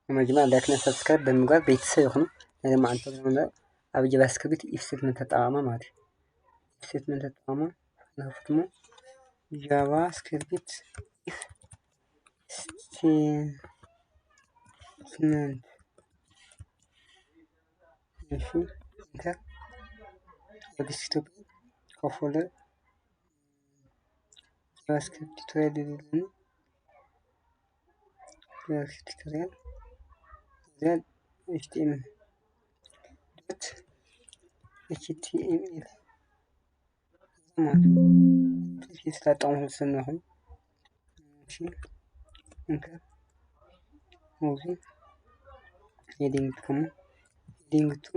መጀመርያ ላይክ እና ሰብስክራይብ ብምግባር ቤተሰብ ይኹኑ። ናይ ሎማዓንቲ ፕሮግራም ኣብ ጃቫስክሪፕት ኢፍ ስቴትመንት ተጠቓቕማ ማለት እዩ። ኢፍ ስቴትመንት ተጠቓቕማ ንኸፍትሞ ጃቫስክሪፕት ኢፍ ስቴትመንት እሺ ኢንተር ዴስክቶፕ ከፎልደር ጃቫስክሪፕት ቱቶሪያል ይደልኒ። ጃቫስክሪፕት ቱቶሪያል እዚኣ ኤች ቲ ኤም ኤል ዶት ኤች ቲ ኤም ኤል ማለት ነው። ስለጠሙ ዝሰነኹም እሺ እንከ ሙዚ ሄዲንግ ትከሙ ሄዲንግ ቱ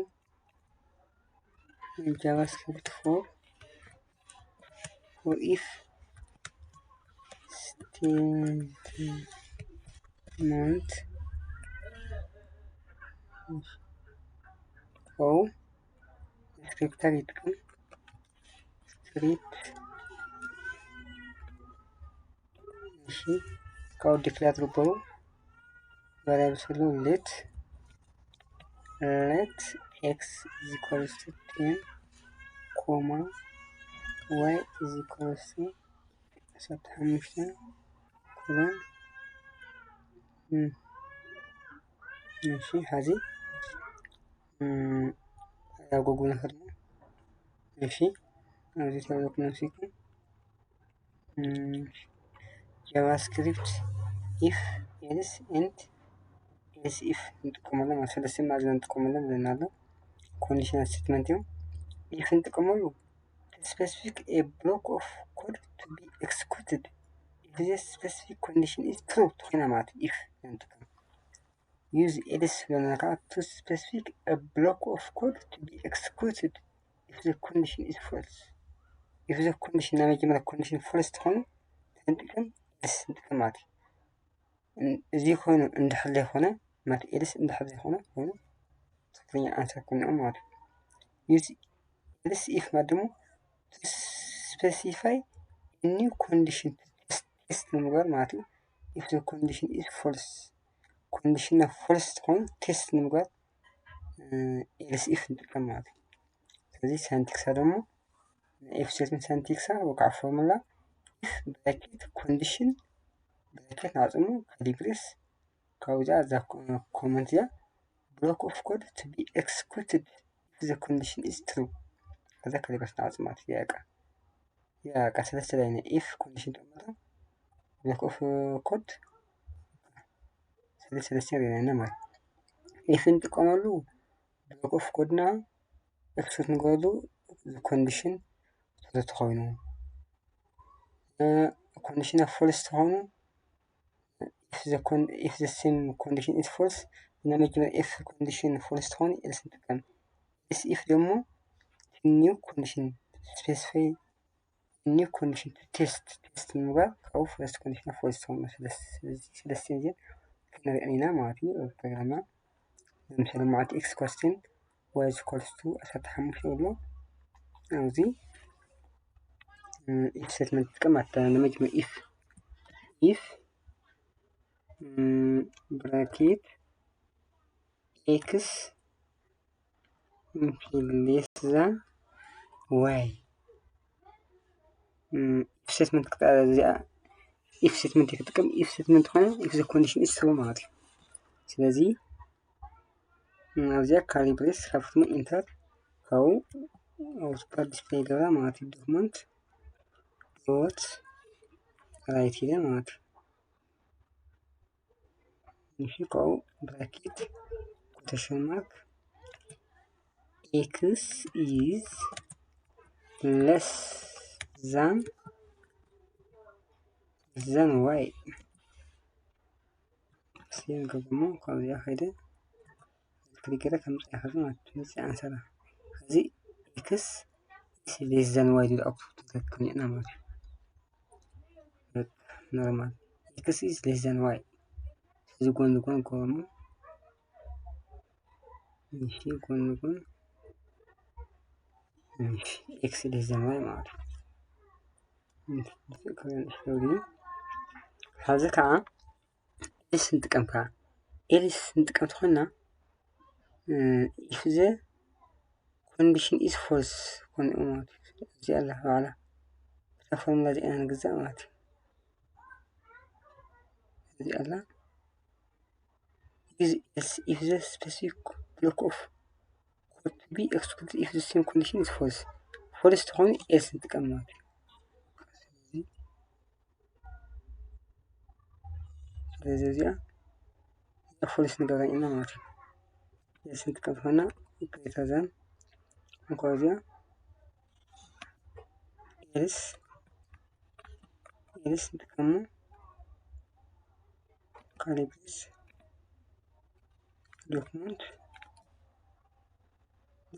ጃቫስክሪፕት ፎር for if statement for ስክሪፕት ይጥቀም ስክሪፕት እሺ ካብኡ ዲክሌር ትግበሩ ቫሪያብል ስሉ let let x is equals to ten comma y is equals to ዓሰርተ ሓሙሽተ ኮለን እሺ ሀዚ ኣብ ጎጉል ንኸድሞ እሺ ኣብዚ ተብለኩም ነምሲኩም ጃቫስክሪፕት if else and else if ንጥቀመሎም ኣብ ሰለስተ ማዕዘን ንጥቀመሎም ዘለና ኣሎ ኮንዲሽናል ስቴትመንት እዮም። ኢፍ ንጥቀመሉ specific a block of code to be executed if the specific condition is true ተኾይና ማለት ኢፍ ንጥቀም use else ስለና ከዓ to specific a block of code to be executed if the condition is false if the condition ናይ መጀመርያ ኮንዲሽን ፎልስ ተኾይኑ ንጥቀም else ንጥቀም ማለት እዩ። እዚ ኮይኑ እንድሕር ዘይኮነ ማለት ኤልስ እንድሕር ዘይኮነ ኮይኑ ትክክለኛ ኣንሰር ክንኦ ማለት እዩ። else if ማለት ደግሞ specify new condition test ንምግባር ማለት እዩ። If the condition is false ኮንዲሽንና ፎልስ ትኾን ቴስት ንምግባር else if ንጥቀም ማለት እዩ። ስለዚ ሳንቲክሳ ደግሞ ኤፍ ስቴትመንት ሳንቲክሳ ወቃዕ ፎርሙላ ኢፍ ብራኬት ኮንዲሽን ብራኬት ንዓጽሙ ካሊብሬስ ካብዚኣ እዛ ኮመንት እዚኣ block of code to be executed if the condition is true ከዛ ካሊብሬስ ንዓጽማ ያቃ ያቃ ሰለስተ ላይ ኢፍ ኮንዲሽን ተቀመጠ block of code ሰለስተ ሰለስተ ሬና ማለት ኢፍ ንጥቀመሉ block of code ና execute ንገበሉ ኮንዲሽን ተተኾይኑ ኮንዲሽን ፎልስ ተኾይኑ if the same condition is false ናይ መጀመርያ if condition ፎልስ ተኾይኑ else ንጥቀም else if ደግሞ new condition specify new condition to test test ንምግባር ካብኡ first condition ፎልስ ተኾይኑ ስለስተ እዚን ክንሪአን ኢና ማለት እዩ። ፕሮግራምና ለምሳሌ ማለት x question y equals to ዓሰርተ ሓሙሽተ ይብሎ ኣብዚ if statement ትጥቀም ኣታ ንመጅመ if if bracket x less than y if statement ክትቀ እዚኣ if statement ክትጥቀም if statement ዝኾነ if the condition is true ማለት እዩ። ስለዚ ኣብዚኣ ካሊብሬስ ካብትሞ ኢንተር ካብኡ ኣውትፑት ዲስፕሌይ ገራ ማለት እዩ። ዶክመንት ዶት ራይት ኢለ ማለት እዩ። እሺ ካብኡ ብራኬት ኮቴሽን ማርክ x is less than than y ሴን ገበሞ ካብዚኣ ከይደ ክሊክ ገለ ከምፅኣ ከዚ ማለት እዩ። እዚ ኣንሰራ እዚ x is less than y ዝብል ኣውትፑት ክንክንየና ማለት እዩ። ኖርማል x is less than y እዚ ጎን ጎን ከሆኑ እሺ ጎን ጎን x less than y ማለት እዩ። ሐዚ ከዓ else ንጥቀም ከዓ else ንጥቀም ተኾይና፣ if the condition is false ኮንኡ ማለት እዩ። እዚኣ ኣላ ባዕላ፣ እታ ፎርሙላ እዚኣ ንግዛእ ማለት እዩ። እዚኣ ኣላ is else if the specific block of code to be executed if the same condition is false። False ተኾይኑ else ንጥቀም ማለት እዩ። ስለዚ እዚኣ false ንገብራ ኢና ማለት እዩ። else ንጥቀም ተኾይና greater than እንኳ እዚኣ else else ንጥቀሙ curly brace document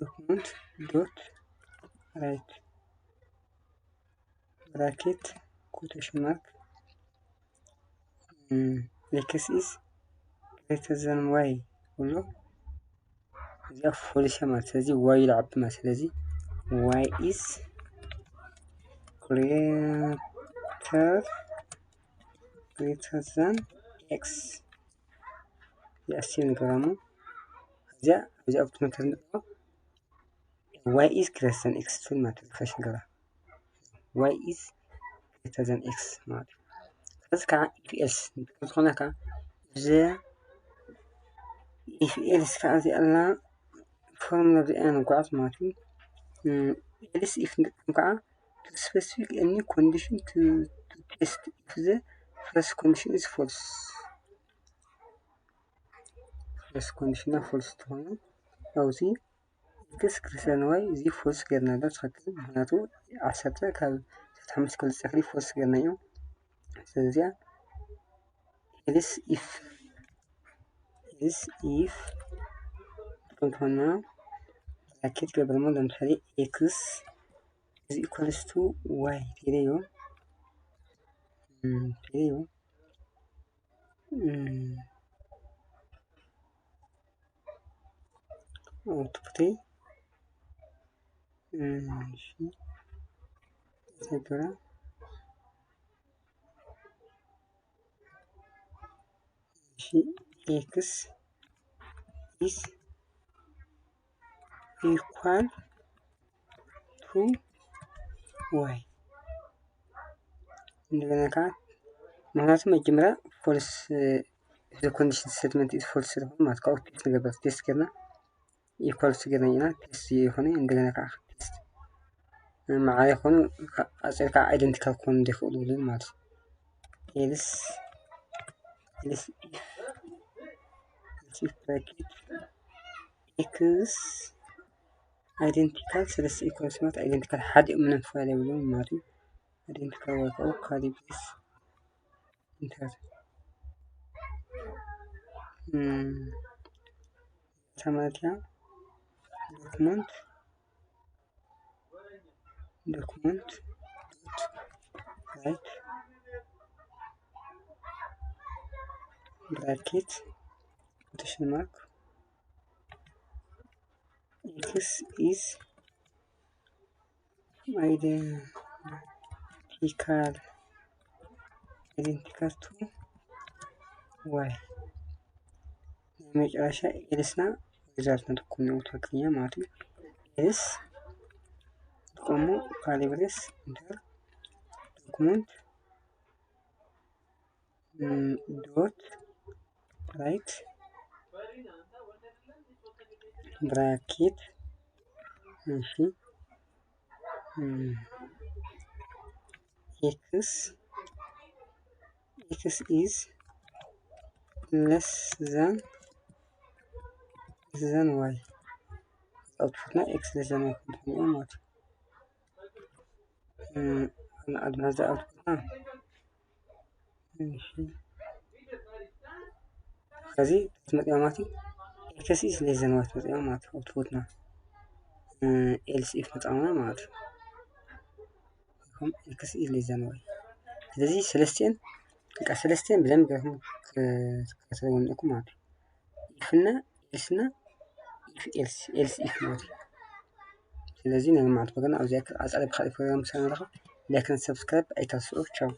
document dot write bracket quotation mark x is greater than y ብሎ እዚኣ false ማለት ስለዚ y ይልዓቢ ማለት ስለዚ y is greater greater than x እዚኣ save ንገብራ እሞ እዚኣ እዚኣ ክትመልከት ንጥሮ y is greater than x ትብል ማለት refresh ንገብራ y is greater than x ማለት እዩ። ስለዚ ከዓ if else ንጥቀም ዝኾነ ከዓ the if else ከዓ እዚኣ ኣላ ፎርሙላ እዚኣ ንጓዓዝ ማለት እዩ። else if ንጥቀም ከዓ to specify any condition to, to test if the first condition is false first condition ና false ተኾይኑ ኣብዚ x greater than y እዚ false ጌርና ኣሎ ትኽክል። ምክንያቱ ዓሰርተ ካብ ሓሙሽተ ክልተ ክሊ false ጌርና እዩ። ስለዚ else if else if ንጥቅም ተኾና bracket ገብርሞ ለምሳሌ x is equals to y ቴለዮ ቴለዮ output ይ እሺ ተገራ እሺ x is equal to y እንደገና ከዓ ምክንያቱ መጀመርያ false the condition statement is false ስለሆነ ማለት ካብኡ test ንገብር test ጌርና equals ጌርና ኢና test ይኾነ እንደገና ከዓ test ማዕረ ይኾኑ ኣፅርካ identical ክኾኑ ይኽእሉ ማለት እዩ። else else if bracket x identical ስለዚ equals ማለት identical ሓደ ምንም ፋይል የብሉን ማለት እዩ። identical ወይ ከዓ curly brace enter ተማቲያ document document write bracket quotation mark x is identical identical to y ናይ መጨረሻ else ና result ና ትኮን ትክክለኛ ማለት እዩ። else ትቆሞ curly brace enter document dot write bracket እሺ x x is less than less than y output ና x less than y ክንትኾን ማለት እዩ። ንኣድማዚ output ና ከዚ ትመፅያ ማለት እዩ። x is less than y ትመፅያ ማለት output ና else if መፃና ማለት እዩ። x is less than y ስለዚ ሰለስቲኤን በቃ ሰለስቲኤን ብደንብ ገርኩም ክትከታተልዎ ኣለኩም ማለት እዩ። if ና else ና if else else if ማለት እዩ። ስለዚ ናይ ልምዓት ፕሮግራም ኣብዚ ኣካል ኣፃሊ ብካሊእ ፕሮግራም ምሳና ንራኸብ። ላይክን ሰብስክራይብ ኣይትረስዑ። ቻው።